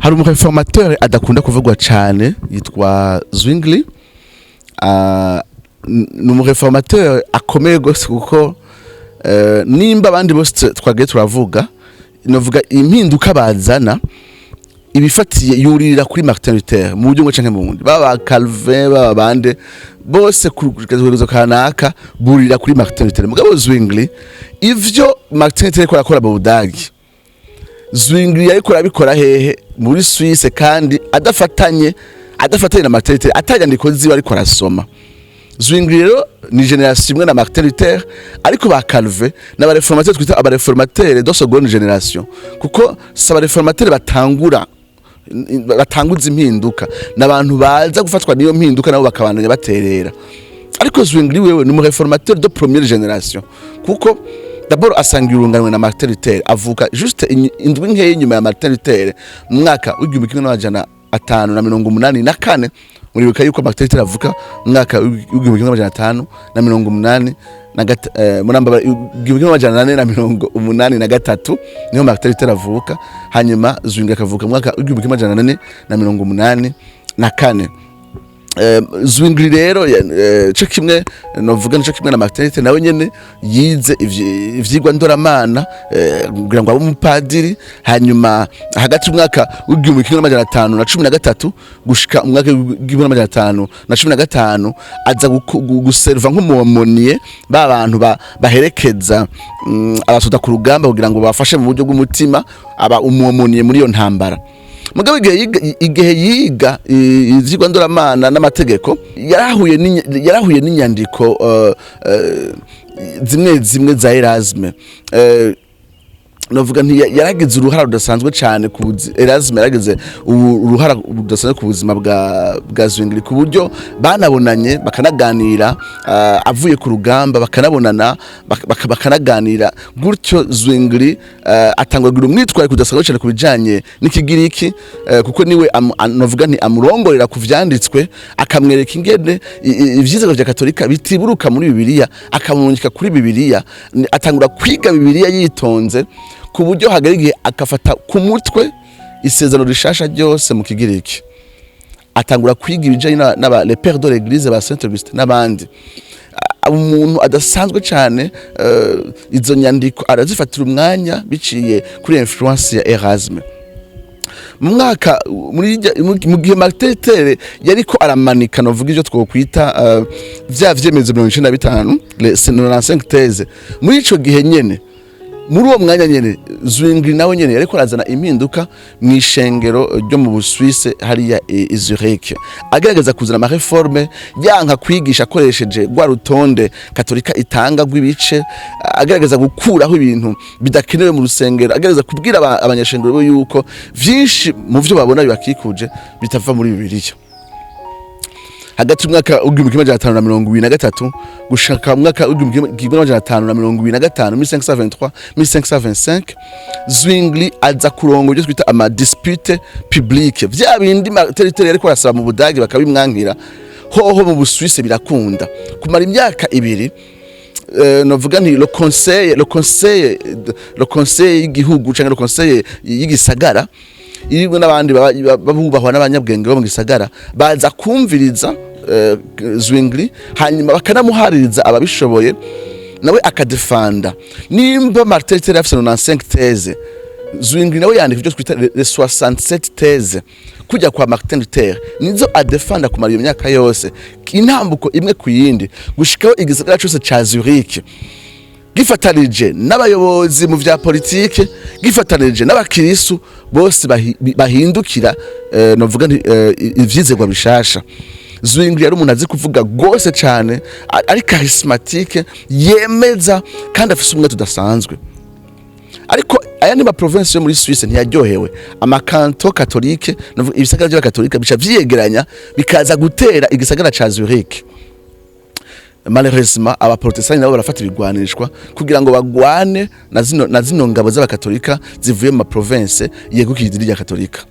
Hari umu réformateur adakunda kuvugwa cyane yitwa Zwingli. Ni umu réformateur akomeye gose, kuko nimba abandi bose twagiye turavuga, novuga impinduka bazana ibifatiye yuririra kuri Martin Luther mu buryo bumwe canke mu bundi, baba Calvin, baba bande bose ku rugero kanaka burira kuri Martin Luther. Mugabo Zwingli, ivyo Martin Luther yariko arakora mu Budagi, Zwingli yariko arabikora hehe? Muri Suisse, kandi adafatanye na Martin Luther, atanyandiko ziwe ariko arasoma. Zwingli rero ni génération imwe na Martin Luther, ariko ba Calvin n'aba réformateurs twita aba réformateurs de seconde génération, kuko si aba réformateurs batangura, batanguza impinduka, n'abantu baza gufatwa n'iyo mpinduka nabo bakabandanya baterera. Ariko Zwingli wewe ni umu réformateur de première génération, kuko d'abord asangira urunganwe na Martin Luther, avuka juste indwi nkeya inyuma ya Martin Luther mu mwaka w'1584. Muribuka yuko Martin Luther avuka mu mwaka w'igihumbi kimwe n'amajana atanu na mirongo umunani na 1483 niho Martin Luther avuka, hanyuma Zwingli akavuka mu mwaka w'1484. Zwingli rero co kimwe, novuga nico kimwe na Martin Luther, nawe nyene yize ivyigwa ndoramana kugira ngo abe umupadiri. Hanyuma hagati y'umwaka w'1513 gushika umwaka w'1515 aza guserva nk'umu aumônier, ba bantu baherekeza abasoda ku rugamba kugira ngo babafashe mu buryo bw'umutima, aba umu aumônier muri iyo ntambara. Mugabo igihe yiga ivyigwa ndoramana n'amategeko, yarahuye n'inyandiko zimwe zimwe za Erasme. Novuga nti yaragize uruhara rudasanzwe cyane ku Erasme yaragize uruhara rudasanzwe ku buzima bwa Zwingli, ku buryo banabonanye bakanaganira, avuye ku rugamba bakanabonana, bakanaganira gutyo. Zwingli atangwa kugira umwitwarariko udasanzwe cyane ku bijanye n'ikigiriki, kuko niwe novuga nti amurongorera ku vyanditswe, akamwereka ingene ivyizerwa vya Katolika bitiburuka muri Bibiliya, akamurungika kuri Bibiliya. Atangura kwiga Bibiliya yitonze, ku buryo hagera igihe akafata ku mutwe Isezerano Rishasha ryose mu kigiriki. Atangura kwiga ibijanye n'aba les pères de l'Église, ba Saint Augustin n'abandi. Umuntu adasanzwe cyane, izo nyandiko arazifatira umwanya biciye kuri influence ya Erasme. Mu mwaka mu gihe Martin Luther yariko aramanika, novuga ivyo twokwita vya vyemezo 95, les 95 thèses, muri ico gihe nyene, muri uwo mwanya nyene, Zwingli nawe nyene yariko arazana impinduka mu ishengero ryo mu Busuwise hariya i Zurich, agerageza kuzana ama réformes, yanka kwigisha akoresheje rwa rutonde Katolika itanga rw'ibice, agerageza gukuraho ibintu bidakenewe mu rusengero, agerageza kubwira abanyeshengero yuko vyinshi mu vyo babona bibakikuje bitava muri Bibiliya. Hagati y'umwaka w'1523 gushaka mu mwaka w'1525, 1523 1525, Zwingli aza kurongo ibyo twita ama disputes publiques, vya bindi Martin Luther yariko arasaba mu Budage bakabimwankira, hoho mu Busuwise birakunda. Kumara imyaka 2, novuga nti le conseil y'igihugu canke le conseil y'igisagara iribwo n'abandi babubahwa n'abanyabwenge bo mu gisagara baza kumviriza Zwingli, hanyuma bakanamuhaririza ababishoboye, nawe akadefanda. Nimba Martin Luther afise 95 thèses, Zwingli nawe yandika ibyo twita les 67 thèses kujya kwa Martin Luther, nizo adefanda kumara iyo myaka yose, intambuko imwe ku yindi, gushikaho igisagara cyose ca Zurich gifatanije n'abayobozi mu vya politike, gifatanije n'abakirisu bose bahindukira, novuga nti ivyizerwa bishasha. Zwingli yari umuntu azi kuvuga gose cane, ari charismatique, yemeza kandi afise umwete udasanzwe. Ariko aya ni ma province yo muri Suisse ntiyaryohewe, ama cantons catholiques, novuga ibisagara by'abakatolika bica vyiyegeranya bikaza gutera igisagara ca Zurich. Malheureusement, abaprotestanti nabo barafata ibigwanishwa kugira ngo bagwane na zino ngabo z'abakatolika zivuye mu ma province yegukiye idini rya Katolika.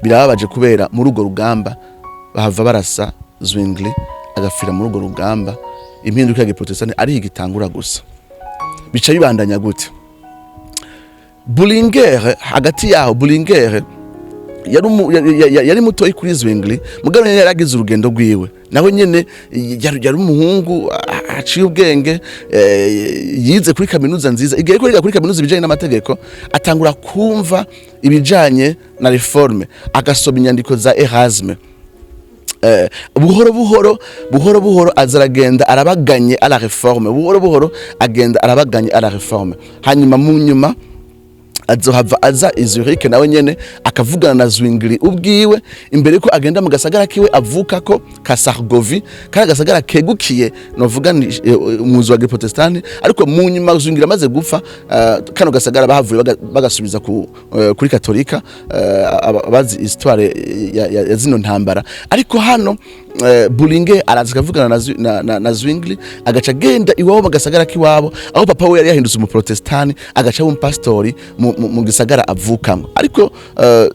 Birababaje kubera muri urwo rugamba bahava barasa Zwingli, agapfira muri urwo rugamba. Impinduka ya giprotestanti ari igitangura gusa, bica bibandanya gute? Bullinger, hagati yaho Bullinger Yari mutoyi kuri Zwingli, mugabo nyene yaragize urugendo rwiwe. Nawe nyene yari umuhungu aciye ubwenge, yize kuri kaminuza nziza. Igihe ariko yiga kuri kaminuza ibijanye n'amategeko, atangura kumva ibijanye na réforme, agasoma inyandiko za Erasme. Buhoro buhoro, buhoro buhoro, aza aragenda arabaganye à la réforme. Buhoro buhoro agenda arabaganye à la réforme. Hanyuma mu nyuma azohava aza i Zurich, nawe nyene akavugana na Zwingli ubwiwe, imbere ko agenda mu gasagara kiwe avuka ko ka Sargovie, kari agasagara kegukiye, novuga ni umuzi wa Protestante. Ariko mu nyuma Zwingli amaze gupfa, kano gasagara bahavuye bagasubiza kuri Katolika. Abazi histoire ya zino ntambara. Ariko hano Bullinger araza akavugana na Zwingli, agaca agenda iwabo mu gasagara k'iwabo, aho papa we yari yahindutse umuprotestani, agaca aba umupasitori mu gisagara avukamwo. Ariko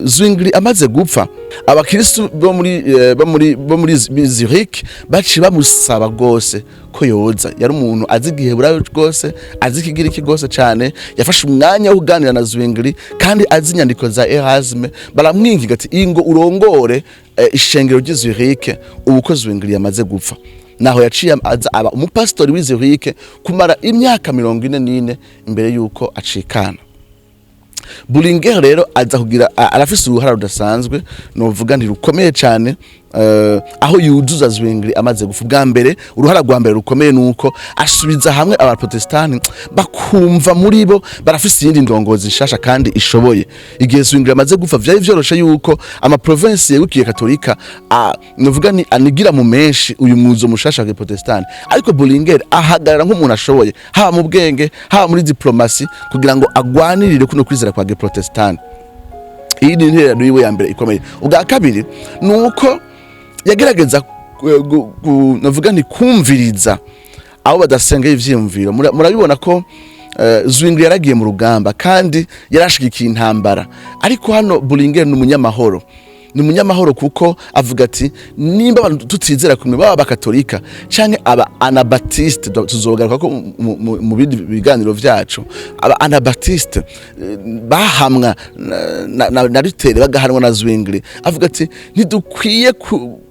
Zwingli amaze gupfa, abakristu bo muri Zurich baciye bamusaba rwose ko yoza. Yari umuntu azi igiheburayo rwose, azi ikigiriki rwose cyane. Yafashe umwanya wo kuganira na Zwingli kandi azi inyandiko za Erasme. Baramwinginga ati: "Ingo urongore ishengero ry'i Zurich ubu ko Zwingli yamaze gupfa." Naho yaciye aza aba umupasitori w'i Zurich kumara imyaka 44 imbere yuko acikana. Bullinger rero aza kugira arafise uruhara rudasanzwe, novuga nti rukomeye cyane, aho yuzuza Zwingli amaze gupfa. Bwa mbere, uruhara rwa mbere rukomeye nuko asubiza hamwe abaprotestani, bakumva muri bo barafise iyindi ndongozi nshasha kandi ishoboye. Igihe Zwingli amaze gupfa, vyari vyoroshe yuko ama province yegukiye Katolika, novuga ni anigira mu menshi uyu muzo mushasha wa protestani. Ariko Bullinger ahagarara nk'umuntu ashoboye, haba mu bwenge, haba muri diplomasi, kugira ngo agwanirire kuno kwizera kwa protestani. Iyi ni intererano yiwe ya mbere ikomeye. Ubwa kabiri ni uko yagerageza navuga nti kumviriza abo badasengeye ivyiyumviro. Murabibona ko Zwingli yaragiye mu rugamba kandi yarashigikiye intambara. Ariko hano Bullinger ni umunyamahoro, ni umunyamahoro, kuko avuga ati: "Nimba abantu tutizera kumwe, baba abakatolika canke aba anabaptiste," tuzogaruka ko mu bindi biganiro vyacu, aba anabaptiste bahamwa na Luther, bagahanwa na Zwingli. Avuga ati: "Ntidukwiye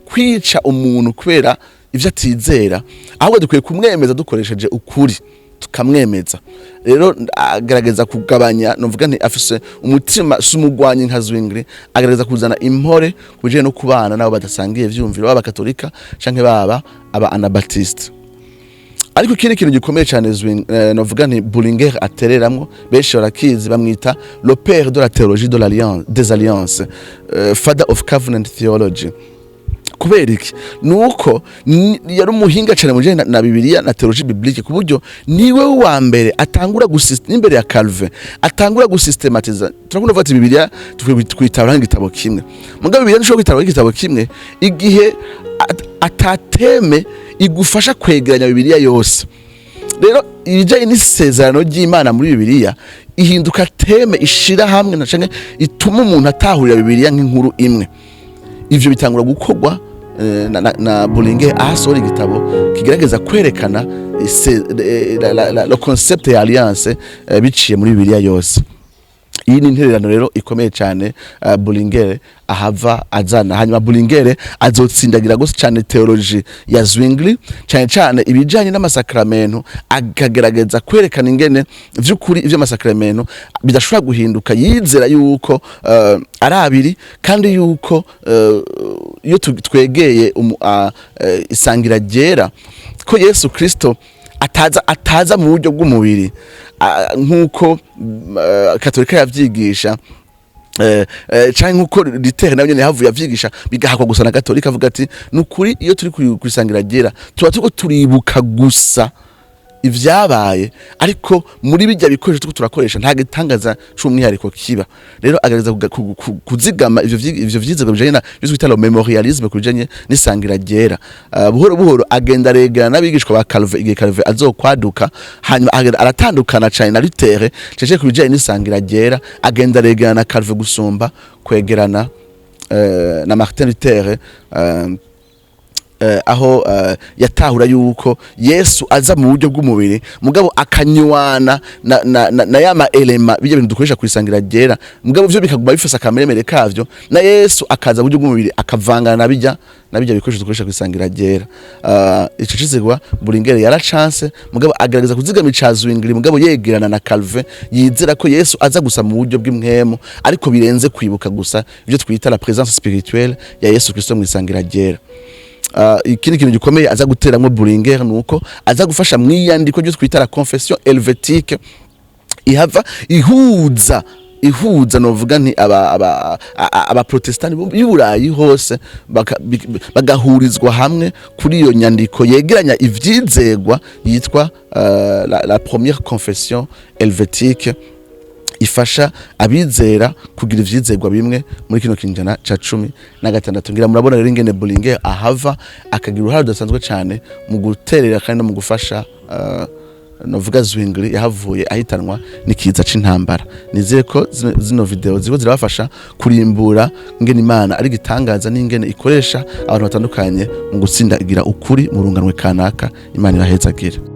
kwica umuntu kubera ivyo atizera, ahubwo dukwiye kumwemeza dukoresheje ukuri, tukamwemeza." Rero agerageza kugabanya, novuga nti afise umutima, si umugwanyi nka Zwingli. Agerageza kuzana impore ku bijanye no kubana n'abo badasangiye ivyumviro, baba abakatolika canke baba aba anabaptiste. Ariko ikindi kintu gikomeye cyane novuga nti Bullinger atereramwo, benshi barakizi, bamwita le père de la théologie de l'alliance des alliances, father of covenant theology. Kubera iki? Nuko yari umuhinga cyane mu bijanye na Bibiliya na théologie biblique, ku buryo niwe wa mbere atangura n'imbere ya Calvin atangura gusystematiza. Turakunda kuvuga ati Bibiliya tukwitabara nk'igitabo kimwe, mugabo Bibiliya ntushobora kwitabara nk'igitabo kimwe igihe ata thème igufasha kwegeranya Bibiliya yose. Rero ibijyanye n'isezerano ry'Imana muri Bibiliya ihinduka thème ishira hamwe na canke ituma umuntu atahurira Bibiliya nk'inkuru imwe. Ivyo bitangura gukorwa na Bullinger, ahasohora igitabo kigerageza kwerekana le concept ya alliance biciye muri Bibiliya yose. Iyi ni intererano rero ikomeye cyane Bullinger ahava azana. Hanyuma Bullinger azotsindagira gose cyane théologie ya Zwingli, cyane cyane ibijanye n'amasakramento, akagerageza kwerekana ingene vy'ukuri ivy'amasakramento bidashobora guhinduka. Yizera yuko ari abiri, kandi yuko iyo twegeye isangira ryera, ko Yesu Kristo ataza mu buryo bw'umubiri nk'uko Katolika yavyigisha, canke nkuko Luther nawe nyene yahavuye avyigisha, bigahakwa gusa na Katolika. Avuga ati: "Nukuri iyo turi kwisangira ryera tuba turiko turibuka gusa ivyabaye, ariko muri bijya bikoresho turiko turakoresha nta gitangaza c'umwihariko kiba." Rero agerageza kuzigama ivyo vyizerwa bijanye na ivyo twita le mémorialisme ku bijanye n'isangira ryera. Buhoro buhoro agenda aregana n'abigishwa ba Calvin igihe Calvin azokwaduka. Hanyuma agenda aratandukana cane na Luther cece ku bijanye n'isangira ryera, agenda aregana na Calvin gusumba kwegerana na Martin Luther. aho yatahura yuko Yesu aza mu buryo bw'umubiri, mugabo akanywana na yama éléments, bijya bintu dukoresha kwisangira ryera, mugabo vyo bikaguma bifise akameremere kavyo, na Yesu akaza mu buryo bw'umubiri akavangana na bijya bikoresho dukoresha kwisangira ryera. Ico cizigwa Bullinger yaracanse, mugabo agerageza kuzigama ica Zwingli, mugabo yegerana na Calvin, yizera ko Yesu aza gusa mu buryo bw'impwemu, ariko birenze kwibuka gusa ibyo twita la présence spirituelle ya Yesu Kristo mu isangira ryera. Ikindi kintu gikomeye aza guteramwo Bullinger nuko aza gufasha mu iyandiko ryo twita la Confession helvétique, ihava ihuza novuga nti aba protestani b'i Burayi hose, bagahurizwa hamwe kuri iyo nyandiko yegeranya ivyizegwa yitwa la première Confession helvétique, ifasha abizera kugira ivyizegwa bimwe muri kino kinjana ca 16. Ngira murabona rero ingene Bullinger ahava akagira uruhare rudasanzwe cyane mu guterera kandi no mu gufasha novuga Zwingli yahavuye ahitanwa n'ikiza c'intambara. Nizeye ko zino video ziko zirabafasha kurimbura ingene Imana ari gitangaza n'ingene ikoresha abantu batandukanye mu gutsindagira ukuri mu runganwe kanaka. Imana ibahezagira.